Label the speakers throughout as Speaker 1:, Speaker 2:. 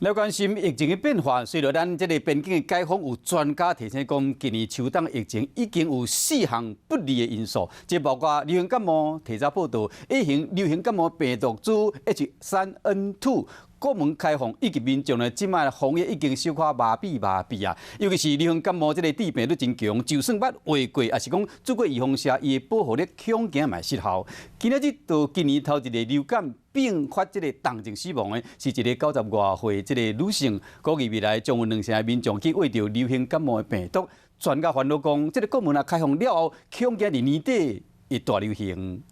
Speaker 1: 來關心疫情的變化，隨著咱這个邊境的解封，有專家提醒講，今年秋冬疫情已經有四項不利的因素，這包括流行感冒提早報到、A 型流行感冒病毒株 H3N2、國門開放以及民眾呢，這擺防疫已經小可麻痹麻痹啊。尤其是流行感冒這个致病率真強，就算捌患過，抑是講注過預防射，伊的保護力恐驚嘛失效。今仔日到今年頭一个流感併發這个重症死亡的，是一个90外歲這个女性，估計未來將有兩成的民眾去患著流行感冒的病毒。專家煩惱講，這个國門若開放了後，恐驚佇年底會大流行。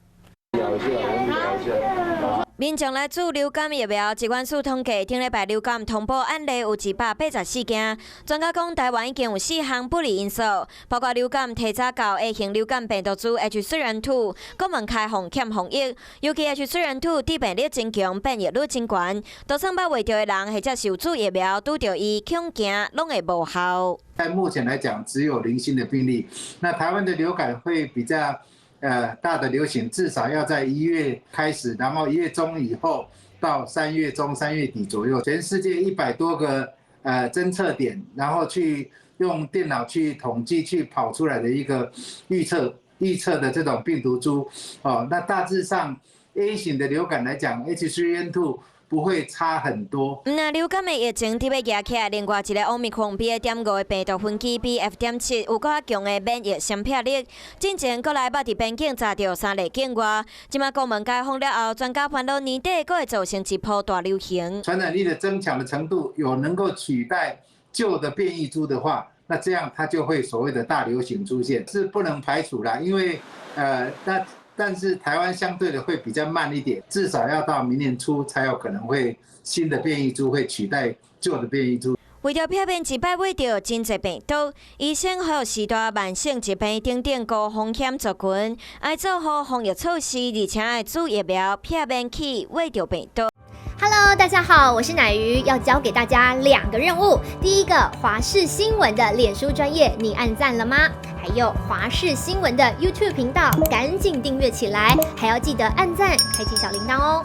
Speaker 2: 民眾來注流感疫苗，疾管署統計，頂禮拜流感通報案例有284件。專家講，台灣已經有四項不利因素，包括流感提早到 A 型流感病毒株 H3N2，國門開放欠防疫，尤其 H3N2 致病力真強，變異率真懸。就算捌患著的人，或者是有注疫苗，拄著伊恐驚攏會無效。
Speaker 3: 在目前來講，只有零星的病例。那台灣的流感會比較大的流行，至少要在1月開始，然後1月中以後到3月中、3月底左右，全世界100多個偵測點，然後去用電腦去統計，去跑出來的一個預測的這種病毒株，哦，那大致上 A 型的流感來講，H3N2 不會差很多。
Speaker 2: 那流感的疫情特別嚴起來，另外一個 Omicron BA.5的病毒分支 BF.7有閣較強的免疫滲透力。進前國內捌佇邊境查著三例境外，這擺國門解封了後，專家煩惱年底閣會造成一波大流行。
Speaker 3: 傳染力的增強的程度有能夠取代舊的變異株的話，那這樣它就會所謂的大流行出現，是不能排除啦。因為那但是台灣相對的會比較慢一點，至少要到明年初才有可能會新的變異株會取代舊的變異株。
Speaker 2: 為著避免一擺患著真濟病毒，醫生和四大慢性疾病等等高風險族群，愛做好防疫措施，而且愛注疫苗，避免去患著病毒。
Speaker 4: Hello，大家好，我是乃瑜，要交給大家兩個任務。第一個，華視新聞的臉書專頁，你按讚了嗎？還有華視新聞的 YouTube 頻道，趕緊訂閱起來，還要記得按讚，開啟小鈴鐺哦。